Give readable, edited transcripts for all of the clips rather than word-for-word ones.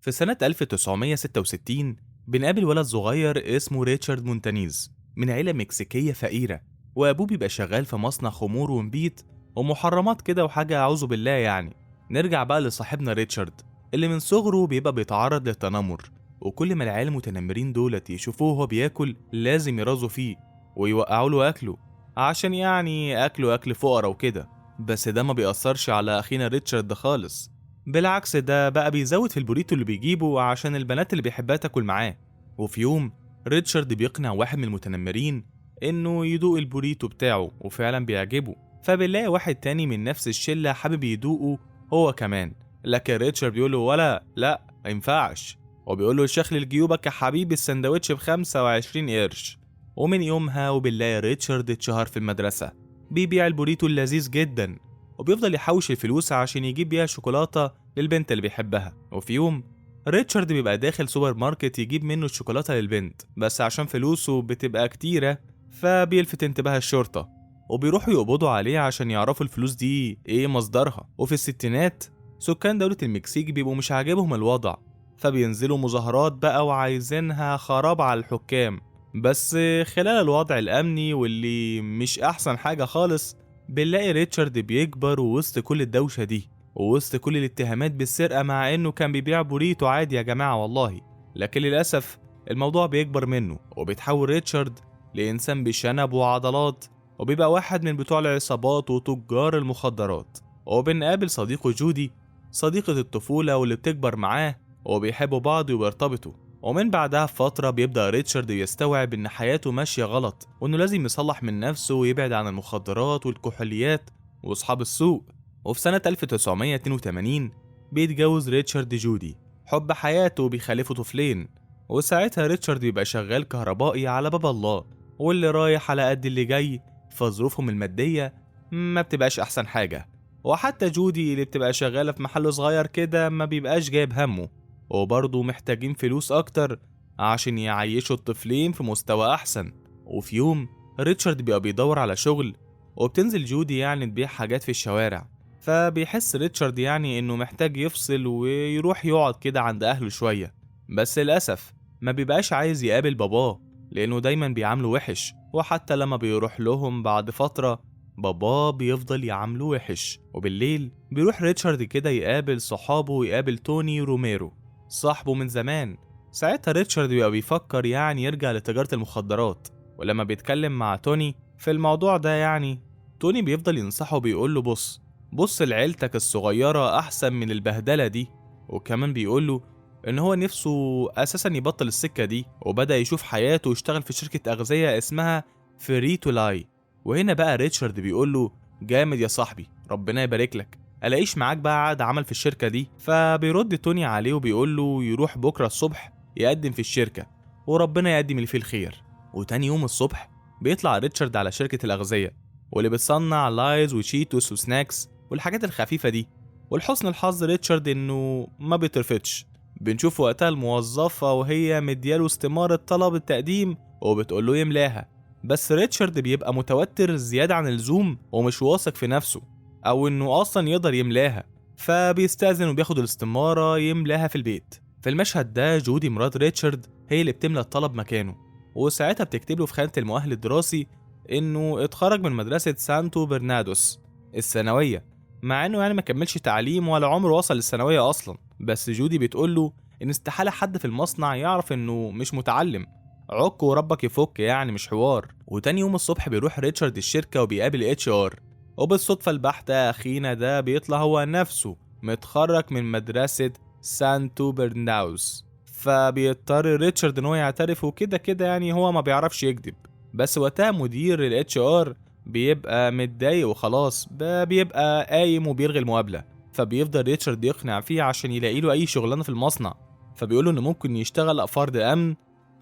في سنة 1966 بنقابل ولد صغير اسمه ريتشارد مونتانيز من عيلة مكسيكية فقيرة، وأبوه بيبقى شغال في مصنع خمور ونبيت ومحرمات كده وحاجة أعوذ بالله يعني. نرجع بقى لصاحبنا ريتشارد اللي من صغره بيبقى بيتعرض للتنمر، وكل ما العيال المتنمرين دولت يشوفوه وهو بياكل لازم يرازوا فيه ويوقعوا له أكله، عشان يعني أكله أكل فقرا وكده. بس ده ما بيأثرش على أخينا ريتشارد خالص، بالعكس ده بقى بيزود في البوريتو اللي بيجيبه عشان البنات اللي بيحبها تاكل معاه. وفي يوم ريتشارد بيقنع واحد من المتنمرين إنه يدوق البوريتو بتاعه وفعلا بيعجبه، فبنلاقي واحد تاني من نفس الشلة حابب يدوقه هو كمان، لكن ريتشارد بيقوله ولا لا ما ينفعش، وبيقوله شخلل جيوبك يا حبيبي السندوتش ب25 قرش. ومن يومها وبنلاقي ريتشارد اتشهر في المدرسة بيبيع البوريتو اللذيذ جدا، وبيفضل يحوش الفلوس عشان يجيب بيها شوكولاتة للبنت اللي بيحبها. وفي يوم ريتشارد بيبقى داخل سوبر ماركت يجيب منه الشوكولاتة للبنت، بس عشان فلوسه بتبقى كتيرة فبيلفت انتباه الشرطة وبيروحوا يقبضوا عليه عشان يعرفوا الفلوس دي ايه مصدرها. وفي الستينات سكان دولة المكسيك بيبقوا مش عاجبهم الوضع، فبينزلوا مظاهرات بقى وعايزينها خراب على الحكام. بس خلال الوضع الأمني واللي مش أحسن حاجة خالص بنلاقي ريتشارد بيكبر وسط كل الدوشة دي ووسط كل الاتهامات بالسرقة، مع إنه كان بيبيع بوريتو عادي يا جماعة والله. لكن للأسف الموضوع بيكبر منه وبيتحول ريتشارد لإنسان بشنب وعضلات، وبيبقى واحد من بتوع العصابات وتجار المخدرات. وبنقابل صديقه جودي، صديقة الطفولة واللي بتكبر معاه، وبيحبوا بعض وبيرتبطوا. ومن بعدها بفترة بيبدأ ريتشارد يستوعب إن حياته ماشية غلط، وإنه لازم يصلح من نفسه ويبعد عن المخدرات والكحوليات وأصحاب السوق. وفي سنة 1982 بيتجوز ريتشارد جودي حب حياته وبيخلفوا طفلين. وساعتها ريتشارد بيبقى شغال كهربائي على باب الله، واللي رايح على قد اللي جاي، فظروفهم المادية ما بتبقاش أحسن حاجة. وحتى جودي اللي بتبقى شغالة في محل صغير كده ما بيبقاش جايب همه، وبرضه محتاجين فلوس أكتر عشان يعيشوا الطفلين في مستوى أحسن. وفي يوم ريتشارد بيبقى بيدور على شغل، وبتنزل جودي يعني تبيع حاجات في الشوارع، فبيحس ريتشارد يعني إنه محتاج يفصل ويروح يقعد كده عند أهله شوية. بس للأسف ما بيبقاش عايز يقابل باباه لأنه دايما بيعامله وحش، وحتى لما بيروح لهم بعد فترة باباه بيفضل يعامله وحش. وبالليل بيروح ريتشارد كده يقابل صحابه ويقابل توني روميرو صاحبه من زمان. ساعتها ريتشارد بيبقى بيفكر يعني يرجع لتجارة المخدرات، ولما بيتكلم مع توني في الموضوع ده يعني توني بيفضل ينصحه بيقول له بص لعيلتك الصغيرة أحسن من البهدلة دي. وكمان بيقول له إن هو نفسه أساسا يبطل السكة دي، وبدأ يشوف حياته ويشتغل في شركة أغذية اسمها فريتو لاي. وهنا بقى ريتشارد بيقول له جامد يا صاحبي، ربنا يبارك لك، ألاقيش معاك بقى عقد عمل في الشركة دي. فبيرد توني عليه وبيقول له يروح بكرة الصبح يقدم في الشركة وربنا يقدم اللي فيه الخير. وتاني يوم الصبح بيطلع ريتشارد على شركة الأغذية واللي بتصنع لايز وشيتوس و snacks والحاجات الخفيفة دي. ولحسن الحظ ريتشارد إنه ما بيترفضش. بنشوف وقتها الموظفة وهي مدياله استمارة طلب التقديم وبتقول له يملاها، بس ريتشارد بيبقى متوتر زيادة عن اللزوم ومش واثق في نفسه أو إنه أصلا يقدر يملاها، فبيستأذن وبياخد الاستمارة يملاها في البيت. في المشهد ده جودي مرات ريتشارد هي اللي بتملى الطلب مكانه، وساعتها بتكتب له في خانة المؤهل الدراسي إنه اتخرج من مدرسة سانتو برناردوس الثانوية، مع إنه يعني ما كملش تعليم ولا عمره وصل للثانوية أصلا. بس جودي بتقول له إن استحالة حد في المصنع يعرف إنه مش متعلم، عك وربك يفك يعني مش حوار. وتاني يوم الصبح بيروح ريتشارد الشركة وبيقابل HR، وبالصدفة البحتة أخينا ده بيطلع هو نفسه متخرج من مدرسة سانتو برناوس، فبيضطر ريتشارد إن هو يعترف، وكده كده يعني هو ما بيعرفش يكذب. بس وقتها مدير ال HR بيبقى متضايق وخلاص، بيبقى قايم وبيلغي المقابلة. فبيفضل ريتشارد يقنع فيه عشان يلاقي له أي شغلانة في المصنع، فبيقوله إنه ممكن يشتغل فرد أمن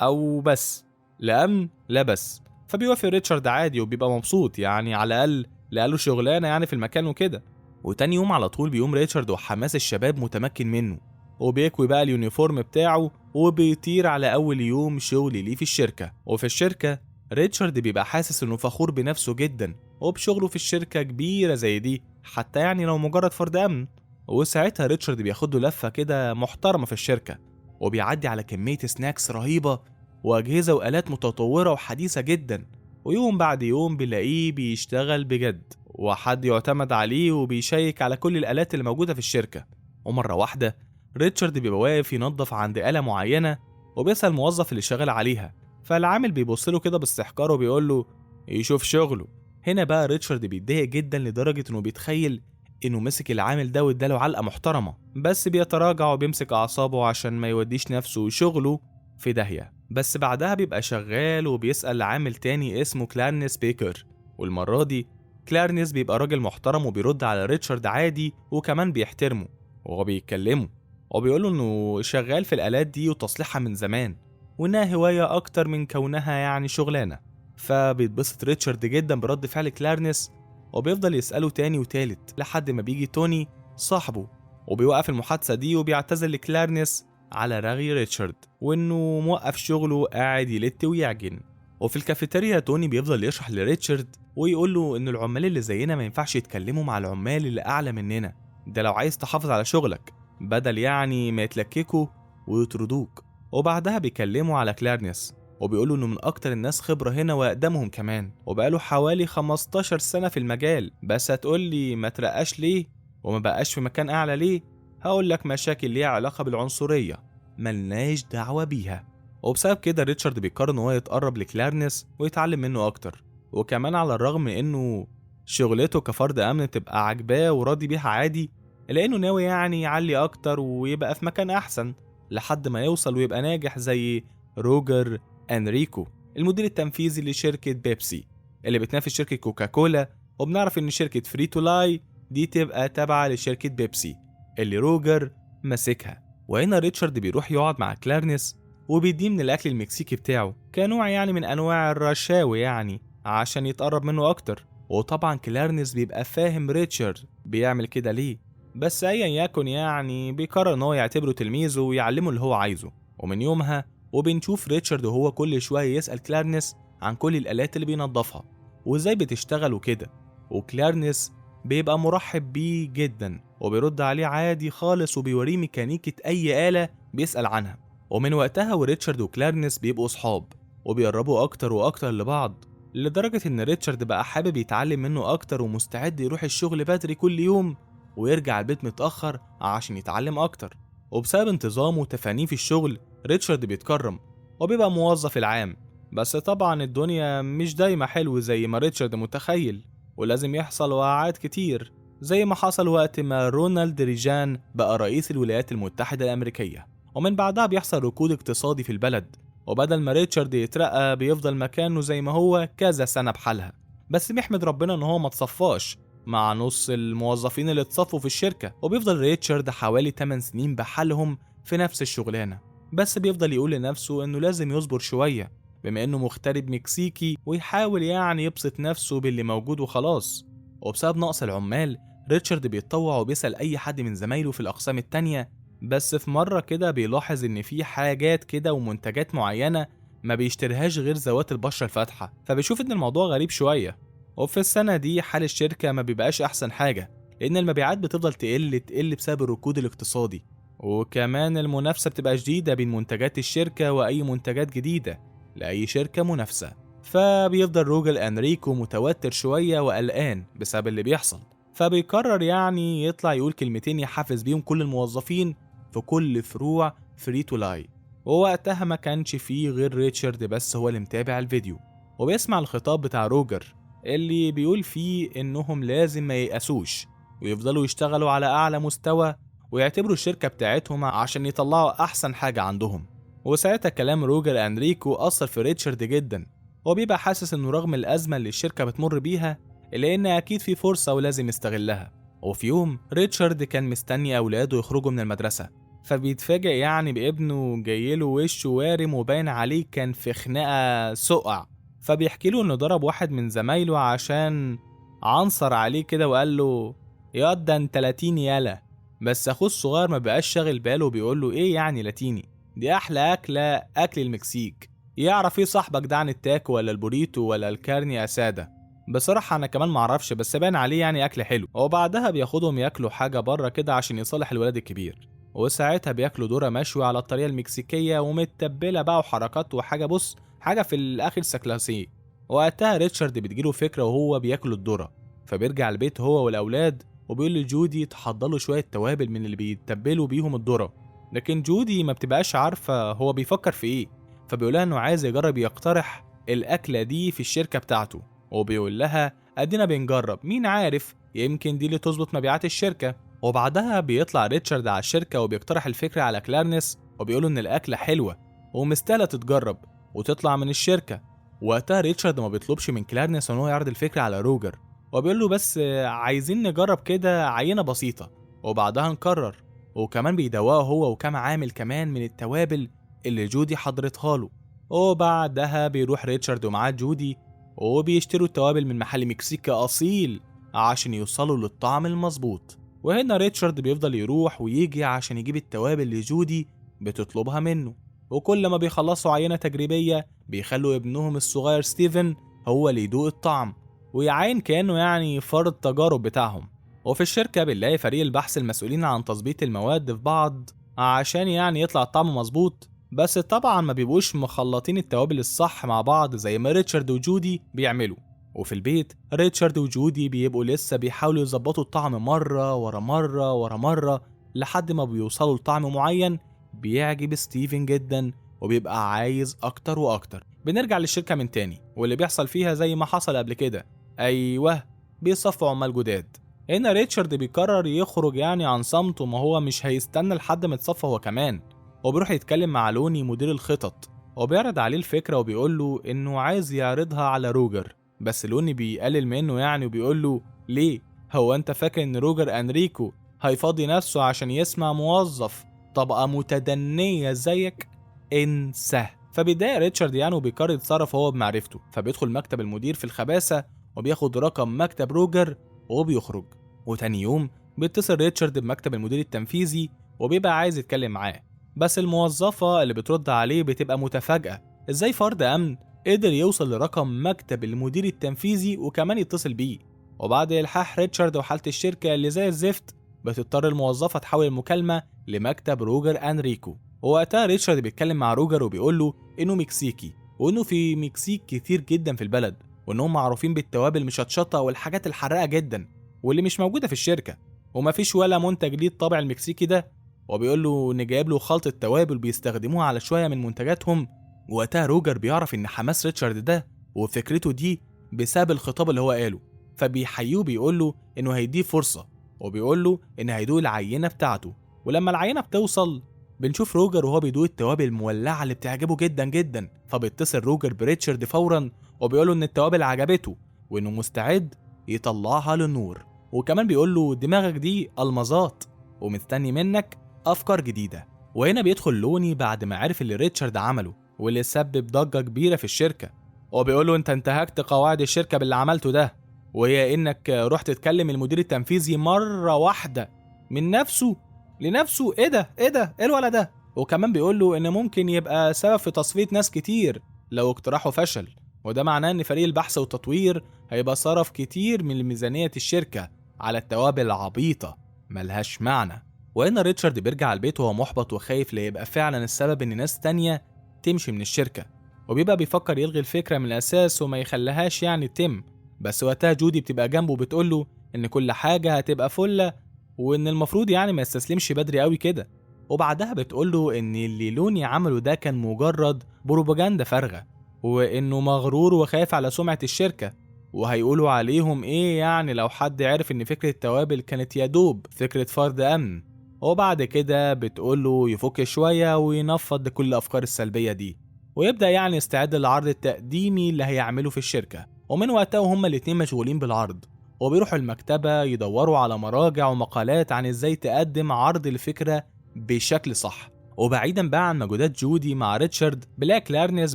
أو بس لا أمن لا بس. فبيوافق ريتشارد عادي وبيبقى مبسوط، يعني على الأقل لقاله شغلانة يعني في المكان وكده. وتاني يوم على طول بيقوم ريتشارد وحماس الشباب متمكن منه، وبيكوي بقى ال uniform بتاعه وبيطير على أول يوم شغل ليه في الشركة. وفي الشركة ريتشارد بيبقى حاسس إنه فخور بنفسه جدا وبشغله في الشركة كبيرة زي دي، حتى يعني لو مجرد فرد أمن. وساعتها ريتشارد بياخد له لفة كده محترمة في الشركة، وبيعدي على كمية snacks رهيبة وأجهزة وآلات متطورة وحديثة جدا. ويوم بعد يوم بيلاقيه بيشتغل بجد وحد يعتمد عليه وبيشيك على كل الآلات اللي موجودة في الشركة. ومرة واحدة ريتشارد بيبقى واقف ينظف عند آلة معينة وبيسأل الموظف اللي شغال عليها، فالعامل بيبص له كده باستحقار وبيقول له يشوف شغله. هنا بقى ريتشارد بيتضايق جدا لدرجة انه بيتخيل انه مسك العامل ده واداله علقة محترمة، بس بيتراجع وبيمسك اعصابه عشان ما يوديش نفسه وشغله في داهية. بس بعدها بيبقى شغال وبيسأل عامل تاني اسمه كلارنس بيكر، والمرة دي كلارنس بيبقى راجل محترم وبيرد على ريتشارد عادي وكمان بيحترمه وهو بيتكلمه، وبيقوله انه شغال في الآلات دي وتصليحها من زمان وانها هواية اكتر من كونها يعني شغلانة. فبيتبسط ريتشارد جدا برد فعل كلارنس وبيفضل يسأله تاني وتالت لحد ما بيجي توني صاحبه وبيوقف المحادثة دي وبيعتذر لكلارنس على رغي ريتشارد وانه موقف شغله قاعد يلت ويعجن. وفي الكافيتيريا توني بيفضل يشرح لريتشارد ويقول له ان العمال اللي زينا ما ينفعش يتكلموا مع العمال اللي اعلى مننا، ده لو عايز تحافظ على شغلك بدل يعني ما يتلككوا ويطردوك. وبعدها بيكلموا على كلارنس وبيقولوا انه من اكتر الناس خبرة هنا واقدمهم كمان، وبقاله حوالي 15 سنة في المجال. بس هتقولي ما ترقاش ليه وما بقاش في مكان اعلى ليه؟ هقولك مشاكل ليها علاقة بالعنصرية ملناش دعوة بيها. وبسبب كده ريتشارد بيقرر ان هو يتقرب لكلارنس ويتعلم منه اكتر، وكمان على الرغم انه شغلته كفرد امن تبقى عاجباه وراضي بيها عادي، لانه ناوي يعني يعلي اكتر ويبقى في مكان احسن لحد ما يوصل ويبقى ناجح زي روجر انريكو المدير التنفيذي لشركة بيبسي اللي بتنافس شركة كوكاكولا. وبنعرف ان شركة فريتو لاي دي تبقى تابعة لشركة بيبسي اللي روجر ماسكها. وهنا ريتشارد بيروح يقعد مع كلارنس وبيديه من الاكل المكسيكي بتاعه كنوع يعني من انواع الرشاوي يعني عشان يتقرب منه اكتر. وطبعا كلارنس بيبقى فاهم ريتشارد بيعمل كده ليه، بس ايا يكن يعني بيقرر ان هو يعتبره تلميذه ويعلمه اللي هو عايزه. ومن يومها وبنشوف ريتشارد وهو كل شوية يسأل كلارنس عن كل الآلات اللي بينظفها وازاي بتشتغل وكده، وكلارنس بيبقى مرحب بيه جدا وبيرد عليه عادي خالص وبيوريه ميكانيكة أي آلة بيسأل عنها. ومن وقتها وريتشارد وكلارنس بيبقوا صحاب وبيقربوا أكتر وأكتر لبعض، لدرجة إن ريتشارد بقى حابب يتعلم منه أكتر ومستعد يروح الشغل بدري كل يوم ويرجع البيت متأخر عشان يتعلم أكتر. وبسبب انتظامه وتفانيه في الشغل ريتشارد بيتكرم وبيبقى موظف العام. بس طبعا الدنيا مش دايما حلو زي ما ريتشارد متخيل، ولازم يحصل وقعات كتير زي ما حصل وقت ما رونالد ريجان بقى رئيس الولايات المتحدة الأمريكية. ومن بعدها بيحصل ركود اقتصادي في البلد، وبدل ما ريتشارد يترقى بيفضل مكانه زي ما هو كذا سنة بحالها. بس بيحمد ربنا ان هو ما اتصفاش مع نص الموظفين اللي اتصفوا في الشركة، وبيفضل ريتشارد حوالي 8 سنين بحالهم في نفس الشغلانة. بس بيفضل يقول لنفسه انه لازم يصبر شوية بما انه مغترب مكسيكي ويحاول يعني يبسط نفسه باللي موجود وخلاص. وبسبب نقص العمال ريتشارد بيتطوع وبيسأل اي حد من زمايله في الاقسام التانية. بس في مرة كده بيلاحظ ان في حاجات كده ومنتجات معينة ما بيشتريهاش غير ذوات البشرة الفاتحة، فبيشوف ان الموضوع غريب شوية. وفي السنة دي حال الشركة ما بيبقاش احسن حاجة، لان المبيعات بتفضل تقل بسبب الركود الاقتصادي، وكمان المنافسة بتبقى شديدة بين منتجات الشركة وأي منتجات جديدة لأي شركة منافسة. فبيفضل روجر أنريكو متوتر شوية وقلقان بسبب اللي بيحصل، فبيقرر يعني يطلع يقول كلمتين يحفز بيهم كل الموظفين في كل فروع فريتو لاي. ووقتها ما كانش فيه غير ريتشارد بس هو اللي متابع الفيديو، وبيسمع الخطاب بتاع روجر اللي بيقول فيه إنهم لازم ما ييأسوش ويفضلوا يشتغلوا على أعلى مستوى ويعتبروا الشركة بتاعتهم عشان يطلعوا أحسن حاجة عندهم. وساعتها كلام روجر أنريكو أثر في ريتشارد جدا، وبيبقى حاسس إنه رغم الأزمة اللي الشركة بتمر بيها إلا إن أكيد في فرصة ولازم يستغلها. وفي يوم ريتشارد كان مستني أولاده يخرجوا من المدرسة، فبيتفاجئ يعني بابنه جايله وشه وارم وباين عليه كان في خناقة سقع. فبيحكي له إنه ضرب واحد من زمايله عشان عنصر عليه كده وقال له يا ده انت لاتيني يالا. بس اخوه الصغير ما بقاش شاغل باله وبيقول له ايه يعني لاتيني، دي احلى اكله اكل المكسيك، يعرف ايه صاحبك ده عن التاكو ولا البوريتو ولا ال carne asada. بصراحة أنا كمان معرفش، بس باين عليه يعني أكل حلو. وبعدها بياخدهم ياكلوا حاجة بره كده عشان يصالح الولد الكبير، وساعتها بياكلوا ذرة مشوي على الطريقة المكسيكية ومتبلة بقى وحركات وحاجة، بص حاجة في الآخر سكلاسية. وقتها ريتشارد بتجيله فكرة وهو بياكل الذرة، فبيرجع البيت هو والأولاد وبيقول لجودي تحضر له شوية توابل من اللي بيتبلوا بيهم الذرة، لكن جودي ما بتبقاش عارفة هو بيفكر في إيه، فبيقولها إنه عايز يجرب يقترح الأكلة دي في الشركة بتاعته، وبيقول لها أدينا بنجرب، مين عارف يمكن دي اللي تظبط مبيعات الشركة. وبعدها بيطلع ريتشارد على الشركة وبيقترح الفكرة على كلارنس وبيقوله إن الأكلة حلوة ومستاهلة تتجرب وتطلع من الشركة. وقتها ريتشارد ما بيطلبش من كلارنس إن هو يعرض الفكرة على روجر، وبيقول له بس عايزين نجرب كده عينة بسيطة وبعدها نقرر. وكمان بيدوقه هو وكام عامل كمان من التوابل اللي جودي حضرتها له. وبعدها بيروح ريتشارد ومعاه جودي وبيشتروا التوابل من محل مكسيكي أصيل عشان يوصلوا للطعم المظبوط. وهنا ريتشارد بيفضل يروح ويجي عشان يجيب التوابل اللي جودي بتطلبها منه، وكل ما بيخلصوا عينة تجريبية بيخلوا ابنهم الصغير ستيفن هو اللي يدوق الطعم ويعاين كأنه يعني فرد تجارب بتاعهم. وفي الشركة بنلاقي فريق البحث المسؤولين عن تظبيط المواد في بعض عشان يعني يطلع الطعم مظبوط، بس طبعا ما بيبقوش مخلطين التوابل الصح مع بعض زي ما ريتشارد وجودي بيعملوا. وفي البيت ريتشارد وجودي بيبقوا لسه بيحاولوا يظبطوا الطعم مرة ورا مرة ورا مرة لحد ما بيوصلوا لطعم معين بيعجب ستيفن جدا وبيبقى عايز أكتر وأكتر. بنرجع للشركة من تاني واللي بيحصل فيها زي ما حصل قبل كده، أيوه بيصفوا عمال جداد. هنا ريتشارد بيقرر يخرج يعني عن صمته، ما هو مش هيستنى لحد ما يتصفى هو كمان، وبيروح يتكلم مع لوني مدير الخطط وبيعرض عليه الفكرة وبيقول له إنه عايز يعرضها على روجر، بس لوني بيقلل منه يعني وبيقول له ليه، هو أنت فاكر إن روجر أنريكو هيفضي نفسه عشان يسمع موظف طبقة متدنية زيك؟ انسى. فبيتضايق ريتشارد يعني وبيقرر يتصرف هو بمعرفته، فبيدخل مكتب المدير في الخباثة وبياخد رقم مكتب روجر وبيخرج. وتاني يوم بيتصل ريتشارد بمكتب المدير التنفيذي وبيبقى عايز يتكلم معاه، بس الموظفة اللي بترد عليه بتبقى متفاجئة ازاي فرد أمن قدر يوصل لرقم مكتب المدير التنفيذي وكمان يتصل بيه. وبعد إلحاح ريتشارد وحالة الشركة اللي زي الزفت بتضطر الموظفة تحول المكالمة لمكتب روجر أنريكو. ووقتها ريتشارد بيتكلم مع روجر وبيقول له إنه مكسيكي وإنه في مكسيك كتير جدا في البلد وإنهم معروفين بالتوابل المشطشطة والحاجات الحراقة جدا واللي مش موجودة في الشركة ومفيش ولا منتج ليه الطابع المكسيكي ده، وبيقول له إن جايب له خلطة توابل بيستخدموها على شوية من منتجاتهم. وقتها روجر بيعرف إن حماس ريتشارد ده وفكرته دي بسبب الخطاب اللي هو قاله، فبيحييه بيقول له إنه هيديه فرصة وبيقول له إن هيدوق العينة بتاعته. ولما العينة بتوصل بنشوف روجر وهو بيدوق التوابل المولعة اللي بتعجبه جدا جدا، فبيتصل روجر بريتشارد فورا وبيقول له إن التوابل عجبته وإنه مستعد يطلعها للنور، وكمان بيقول له دماغك دي المظات ومستني منك أفكار جديدة. وهنا بيدخل لوني بعد ما عرف اللي ريتشارد عمله واللي سبب ضجة كبيرة في الشركة، وبيقول له أنت انتهكت قواعد الشركة باللي عملته ده، وهي إنك رحت تكلم المدير التنفيذي مرة واحدة من نفسه لنفسه، إيه ده إيه ده إيه الولد ده؟ وكمان بيقول له إن ممكن يبقى سبب في تصفية ناس كتير لو اقتراحه فشل، وده معناه إن فريق البحث والتطوير هيبقى صرف كتير من ميزانية الشركة على التوابل العبيطة ملهاش معنى. وهنا ريتشارد بيرجع البيت وهو محبط وخايف ليبقى فعلا السبب إن ناس تانية تمشي من الشركة، وبيبقى بيفكر يلغي الفكرة من الأساس وما يخليهاش يعني تتم. بس وقتها جودي بتبقى جنبه وبتقوله إن كل حاجة هتبقى فلة وإن المفروض يعني ما يستسلمش بدري قوي كده. وبعدها بتقوله إن اللي لوني عمله ده كان مجرد بروباجندا فارغة وإنه مغرور وخايف على سمعة الشركة، وهيقولوا عليهم إيه يعني لو حد عرف إن فكرة التوابل كانت يدوب فكرة فرد أمن. وبعد كده بتقوله يفك شوية وينفض كل الأفكار السلبية دي ويبدأ يعني يستعد للعرض التقديمي اللي هيعمله في الشركة. ومن وقتها وهما الاتنين مشغولين بالعرض، وبيروحوا المكتبة يدوروا على مراجع ومقالات عن ازاي تقدم عرض الفكرة بشكل صح. وبعيدا بقى عن مجهودات جودي مع ريتشارد، بلاك لارنس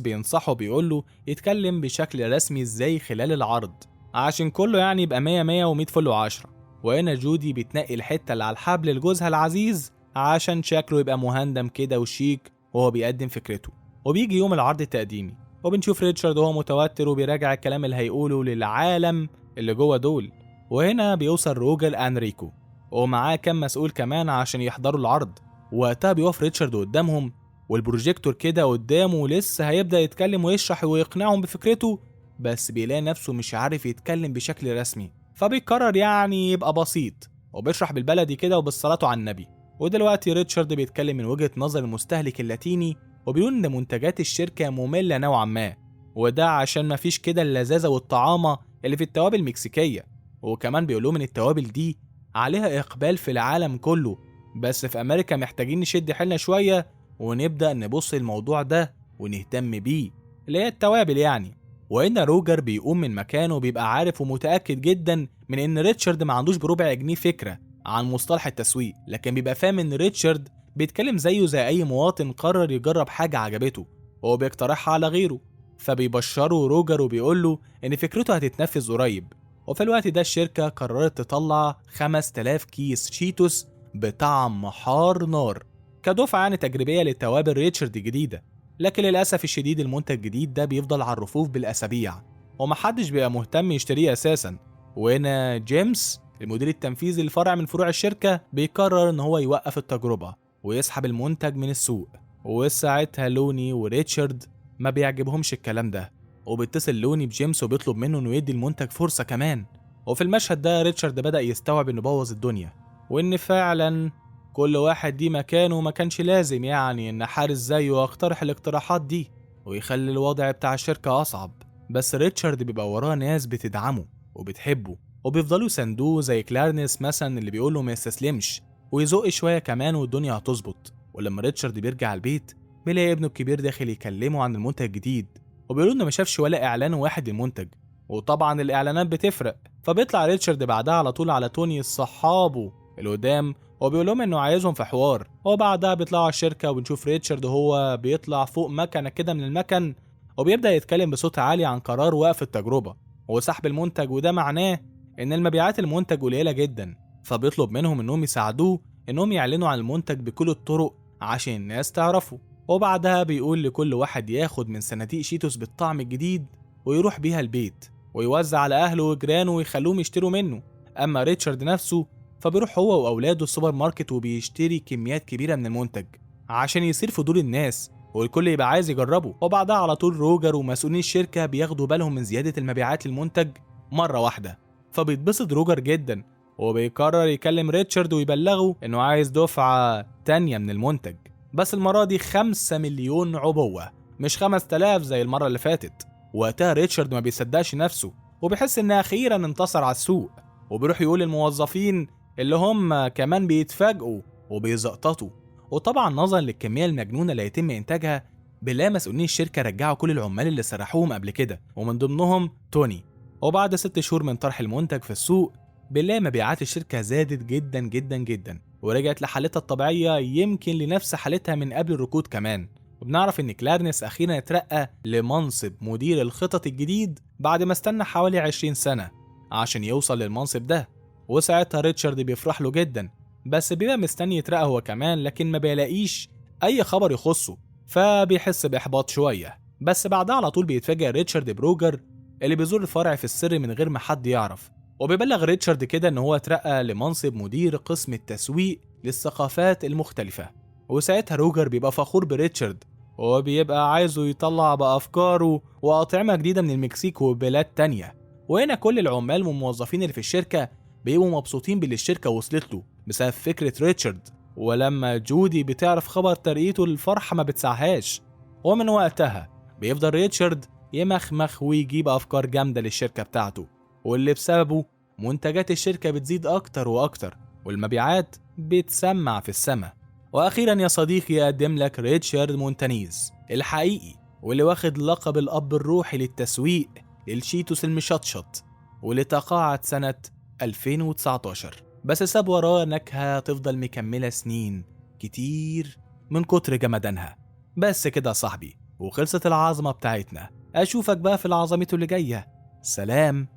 بينصحه بيقوله يتكلم بشكل رسمي ازاي خلال العرض عشان كله يعني يبقى 100 100 و100 فل و10. وهنا جودي بتنقي الحتة اللي على الحبل لجوزها العزيز عشان شكله يبقى مهندم كده وشيك وهو بيقدم فكرته. وبيجي يوم العرض التقديمي وبنشوف ريتشارد وهو متوتر وبيراجع الكلام اللي هيقوله للعالم اللي جوه دول. وهنا بيوصل روجر أنريكو ومعاه كام مسؤول كمان عشان يحضروا العرض. وقتها بيقف ريتشارد قدامهم والبروجيكتور كده قدامه، لسه هيبدأ يتكلم ويشرح ويقنعهم بفكرته، بس بيلاقي نفسه مش عارف يتكلم بشكل رسمي، فبيقرر يعني يبقى بسيط وبيشرح بالبلدي كده وبالصلاة على النبي. ودلوقتي ريتشارد بيتكلم من وجهة نظر المستهلك اللاتيني، وبيقول إن منتجات الشركة مملة نوعا ما، وده عشان مفيش كده اللذاذة والطعامة اللي في التوابل المكسيكية. وكمان بيقول لهم إن التوابل دي عليها إقبال في العالم كله، بس في أمريكا محتاجين نشد حيلنا شوية ونبدأ نبص الموضوع ده ونهتم بيه، اللي هي التوابل يعني. وإن روجر بيقوم من مكانه بيبقى عارف ومتأكد جدا من إن ريتشارد ما عندوش بربع جنيه فكرة عن مصطلح التسويق، لكن بيبقى فاهم إن ريتشارد بيتكلم زيه زي أي مواطن قرر يجرب حاجة عجبته وهو بيقترحها على غيره. فبيبشره روجر وبيقوله إن فكرته هتتنفذ قريب. وفي الوقت ده الشركة قررت تطلع 5000 كيس شيتوس بطعم حار نار كدفعة يعني تجريبية للتوابل ريتشارد الجديدة، لكن للأسف الشديد المنتج الجديد ده بيفضل على الرفوف بالأسابيع ومحدش بيبقى مهتم يشتريه أساسا. وهنا جيمس المدير التنفيذي لفرع من فروع الشركة بيقرر إن هو يوقف التجربة ويسحب المنتج من السوق. وساعتها لوني وريتشارد ما بيعجبهمش الكلام ده، وبيتصل لوني بجيمس وبيطلب منه إنه يدي المنتج فرصة كمان. وفي المشهد ده ريتشارد بدأ يستوعب إنه بوظ الدنيا، وإن فعلا كل واحد دي مكانه، ما كانش لازم يعني إن حارس زيه يقترح الاقتراحات دي ويخلي الوضع بتاع الشركة أصعب. بس ريتشارد بيبقى وراه ناس بتدعمه وبتحبه وبيفضلوا يساندوه، زي كلارنس مثلا اللي بيقوله ما يستسلمش ويزق شوية كمان والدنيا هتظبط. ولما ريتشارد بيرجع البيت بيلاقي ابنه الكبير داخل يكلمه عن المنتج الجديد، وبيقولوا انه ما شافش ولا اعلان واحد للمنتج، وطبعا الاعلانات بتفرق. فبيطلع ريتشارد بعدها على طول على توني صحابه اللي قدام وبيقول لهم انه عايزهم في حوار. وبعدها بيطلعوا على الشركة وبنشوف ريتشارد هو بيطلع فوق مكنه كده من المكن وبيبدا يتكلم بصوت عالي عن قرار وقف التجربة وسحب المنتج، وده معناه ان المبيعات المنتج قليله جدا. فبيطلب منهم انهم يساعدوه انهم يعلنوا عن المنتج بكل الطرق عشان الناس تعرفه. وبعدها بيقول لكل واحد ياخد من صناديق شيتوس بالطعم الجديد ويروح بيها البيت ويوزع على اهله وجيرانه ويخلوهم يشتروا منه. اما ريتشارد نفسه فبيروح هو واولاده السوبر ماركت وبيشتري كميات كبيرة من المنتج عشان يصير فضول الناس والكل يبقى عايز يجربه. وبعدها على طول روجر ومسؤولين الشركة بياخدوا بالهم من زيادة المبيعات للمنتج مرة واحدة، فبيتبسط روجر جدا وبيقرر يكلم ريتشارد ويبلغه انه عايز دفعه تانية من المنتج، بس المرة دي 5 مليون عبوة مش 5000 زي المرة اللي فاتت. وقتها ريتشارد ما بيصدقش نفسه وبيحس ان اخيرا انتصر على السوق، وبيروح يقول للموظفين اللي هم كمان بيتفاجئوا وبيزقططوا. وطبعا نظرا للكميه المجنونة اللي هيتم انتاجها بلا مسؤولين الشركة رجعوا كل العمال اللي سرحوهم قبل كده ومن ضمنهم توني. وبعد 6 شهور من طرح المنتج في السوق بالله مبيعات الشركة زادت جدا جدا جدا ورجعت لحالتها الطبيعية، يمكن لنفس حالتها من قبل الركود كمان. وبنعرف ان كلارنس اخيرا اترقى لمنصب مدير الخطط الجديد بعد ما استنى حوالي 20 سنة عشان يوصل للمنصب ده. وساعتها ريتشارد بيفرح له جدا، بس بيبقى مستني يترقى هو كمان، لكن ما بيلاقيش اي خبر يخصه فبيحس باحباط شوية. بس بعدها على طول بيتفاجئ ريتشارد بروجر اللي بيزور الفرع في السر من غير ما حد يعرف، وبيبلغ ريتشارد كده ان هو اترقى لمنصب مدير قسم التسويق للثقافات المختلفة. وساعتها روجر بيبقى فخور بريتشارد وبيبقى عايزه يطلع بأفكاره وأطعمة جديدة من المكسيك وبلاد تانية. وهنا كل العمال والموظفين اللي في الشركة بيبقوا مبسوطين باللي الشركة وصلت له بسبب فكرة ريتشارد. ولما جودي بتعرف خبر ترقيته الفرحة ما بتسعهاش، ومن وقتها بيفضل ريتشارد يمخمخ ويجيب أفكار جامدة للشركة بتاعته، واللي بسببه منتجات الشركة بتزيد أكتر وأكتر والمبيعات بتسمع في السما. وأخيرا يا صديقي يقدم لك ريتشارد مونتانيز الحقيقي، واللي واخد لقب الأب الروحي للتسويق للشيتوس المشطشط، واللي تقاعد سنة 2019، بس ساب وراه نكهة تفضل مكملة سنين كتير من كتر جمدانها. بس كده يا صاحبي، وخلصت العظمة بتاعتنا. أشوفك بقى في العظمة اللي جاية. سلام.